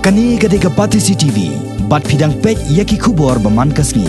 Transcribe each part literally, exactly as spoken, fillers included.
Kane ka dei ka Batesi T V, bad phi dang peit ïa ki khubor ba man ka sngi.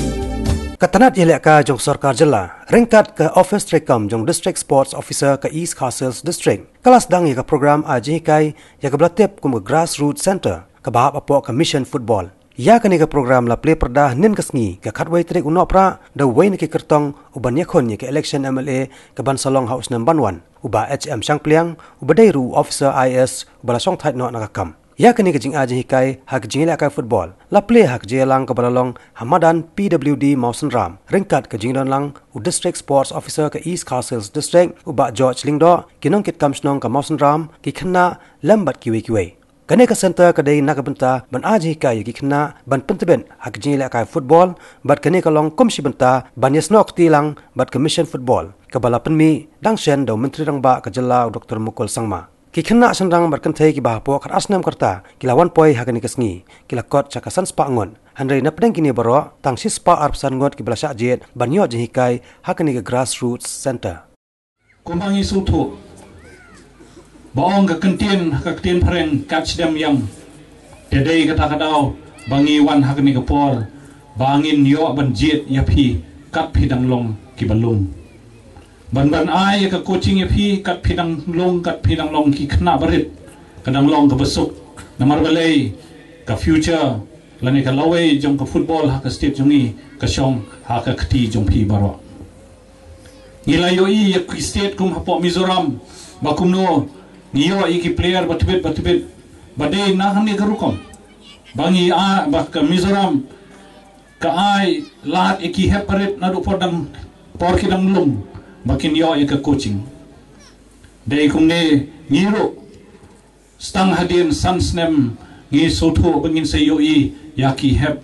Ka tnat ïalehkai jong sorkar jylla ryngkat ka office treikam jong District Sports Officer ka East Khasi Hills District ka la sdang ïa ka program ai jinghikai ïa kaba la tip kum ka Grassroots Centre kaba hap hapoh ka Mission Football. Ïa kane ka program la plie pyrda hynnin ka sngi ka khatwei tarik u Nohprah da uwei na ki kyrtong u ban ïakhun ïa ka election M L A ka ban sa long ha u snem ban wan, u Bah H M Shangpliang, uba dei ruh u officer I A S uba la shongthait noh na ka kam. Ïa kane ka jingai jinghikai ha ka jingïalehkai football la plie ha ka jingïalang kaba la long ha madan P W D Mawsynram ryngkat ka jingdon lang u District Sports Officer ka East Khasi Hills District, u Bah George Lyngdoh, ki nongkitkam shnong ka Mawsynram, ki khynnah lem bad kiwei kiwei. Kane ka centre ka dei na ka bynta ban ai jinghikai ïa ki khynnah ban pyntbit ha ka jingïalehkai football, bad kane ka long kum shi bynta ban ïasnoh kti lang bad ka Mission Football kaba la pynmih dang shen da u Myntri Rangbah ka jylla u Doctor Mukul Sangma. Ki khynnah shynrang bad kynthei kiba hapoh khatar snem ka rta ki la wan poi ha kane ka sngi, ki la kot sha ka san spah ngut. Hynrei na pdeng kine baroh tang shi spah arphew san ngut kiba la shah jied ban ïoh jinghikai ha kane ka Grassroots Centre. Kumba ngi sngewthuh ba ong ka kyntien ha ka ktien phareng, "Catch them young." Te dei kata ka daw ba ngi wan ha kane ka por ba ngin ïoh ban jied ïa phi kat phi dang long kiba lung. Ban ban ai ïa ka coaching ïa phi kat phi dang lung, kat phi dang long ki khynnah barit, ka dang long kaba suk. Namar balei, ka future lane ka lawei jong ka football ha ka state jong ngi ka shong ha ka kti jong phi baroh. Ngi la ïohi ïa ki state kum hapoh Mizoram ba kumno ngi ïoh ïa ki player ba tbit ba tbit ba dei na hangne ka rukom ba ngi a, ba ka Mizoram ka ai lad ïa ki hep barit naduh por dang, por ki dang lung ba kin ïoh ïa ka coaching. Dei kumne ngi ruh, stang hadien san snem ngi sngewthuh ba ngin sa ïohi ïa ki hep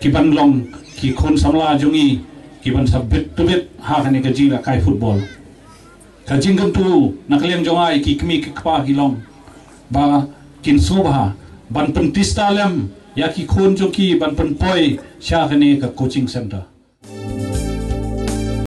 ki ban long ki khun samla jong ngi ki ban sa bit to bit ha kane ka jingïalehkai football. Ka jingkyntu na ka liang jong nga ïa ki kmie ki kpa ki long ba kin sngewbha ban pyntista lem ïa ki khun jong ki ban pynpoi sha kane ka coaching centre.